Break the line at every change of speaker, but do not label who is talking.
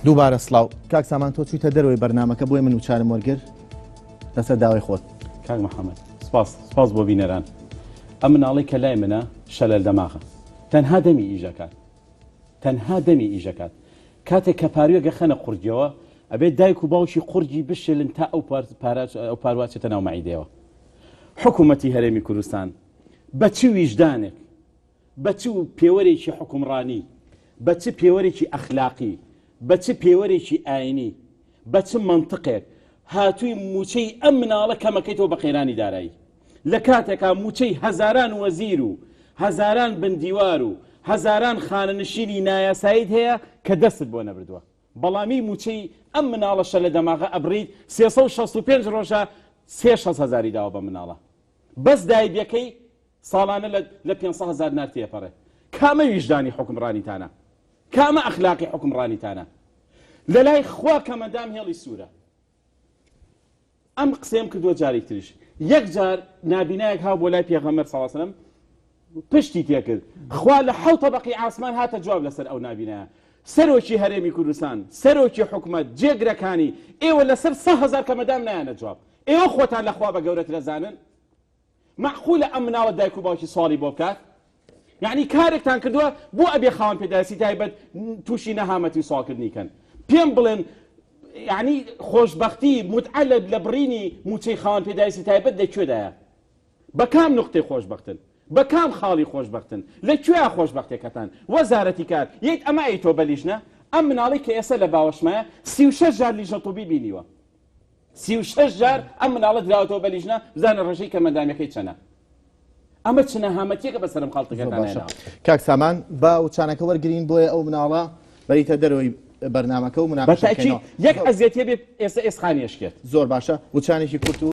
دووبارە سڵاو کاک سامان تۆ چویتە دەرەوەی بەرنامەکە بۆیە من وچانم وەرگر لەسەر داوای خۆت.
کاک محمد سپاس سپاس بۆ بینەران ئەم مناڵەی کە لای منە شەلەل دەماغە تەنها دەمی ئیش ئەکات تەنها دەمی ئیش ئەکات کاتێک کە پاروێک ئەخەنە قوڕگیەوە ئەبێت دایک و باوکی قوڕگی بشێلن تا ئەو ئەو پاروا چێتە ناو مەعیدەیەوە حکوومەتی هەرێمی کوردستان بە چ ویژدانێک بە چ پێوەرێکی حوکمڕانی، بە چ پێوەرێکی ئەخلاقی، بە چ پێوەرێکی ئاینی، بە چ مەنتقێک هاتووی مووچەی ئەم مناڵە کەمەکەیتەوە بە قەیرانی دارایی؟ لە کاتێکا مووچەی هەزاران وەزیر و هەزاران بندیوار و هەزاران خانەنشینی نایاساییت هەیە کە دەستت بۆ نەبردووە. بەڵامی مووچەی ئەم مناڵە شەلە دەماغە ئەبڕیت، 365 ڕۆژە سێ شەست هەزاری داوە بەم مناڵە. بەس دایبیەکەی ساڵانە لە لە 500 هەزار دینار تێپەڕێ. کامە ویژدانی حوکمڕانیتانە؟ کامە ئەخلاقی حوکمڕانیتانە؟ لەلای خوا کەمەندام هێڵی سوورە. ئەم قسەیەم کردووە جارێک تریش. یەک جار نابینایەک هاو بۆ لای پێغەمبەر صلی الله علیه وسلم پشتی تێکرد. خوا لە حەوت تەبەقی ئاسمان هاتە جواب لەسەر ئەو نابینایە. سەرۆکی هەرێمی کوردستان، سەرۆکی حکومەت، جێگرەکانی، ئێوە لەسەر 100 هەزار کەمەدام نایەنە جواب. ئێوە خۆتان لە خوا بە گەورەتر ئەزانن؟ مەعقولە ئەم مناڵە دایک و باوکی سواڵی بۆ بکات؟ یەعنی کارێکتان کردووە بۆ ئەبێ خاوەن پێداویستی تایبەت تووشی نەهامەتی و سواڵکردنی کەن؟ پێم بڵێن یەعنی خۆشبەختی متعە لە بڕینی مووچەی خاوەن پێداویستی تایبەت لە کوێدایە؟ بە کام نوقتەی خۆشبەختن؟ بە کام خاڵی خۆشبەختن؟ لە کوێیا خۆشبەختێکەتان؟ وەزارەتی کار یەیت ئەمە ئەی تۆ بە لیژنە؟ ئەم مناڵەی کە ئێستا لە باوەشمایە 36 جار لیژنە طوبی بینیوە 36 جار ئەم مناڵە دراوەتەوە بە لیژنە بزانە ڕێژەی کەمەندامیەکەی چەنە ئەمە چ نەهامەتیەکە بەسەرم خەڵکەکەتان
باشە کاک سامان با وچانەکە وەرگین بۆیە ئەو مناڵە بەریتە دەرەوەی بەرنمەکە و
مناقەشەکەینەوە یەک ئەزیەتێ بێ ئێستا ئێسقانی ئەشکێت
زۆر باشە وچانێکی کورت و.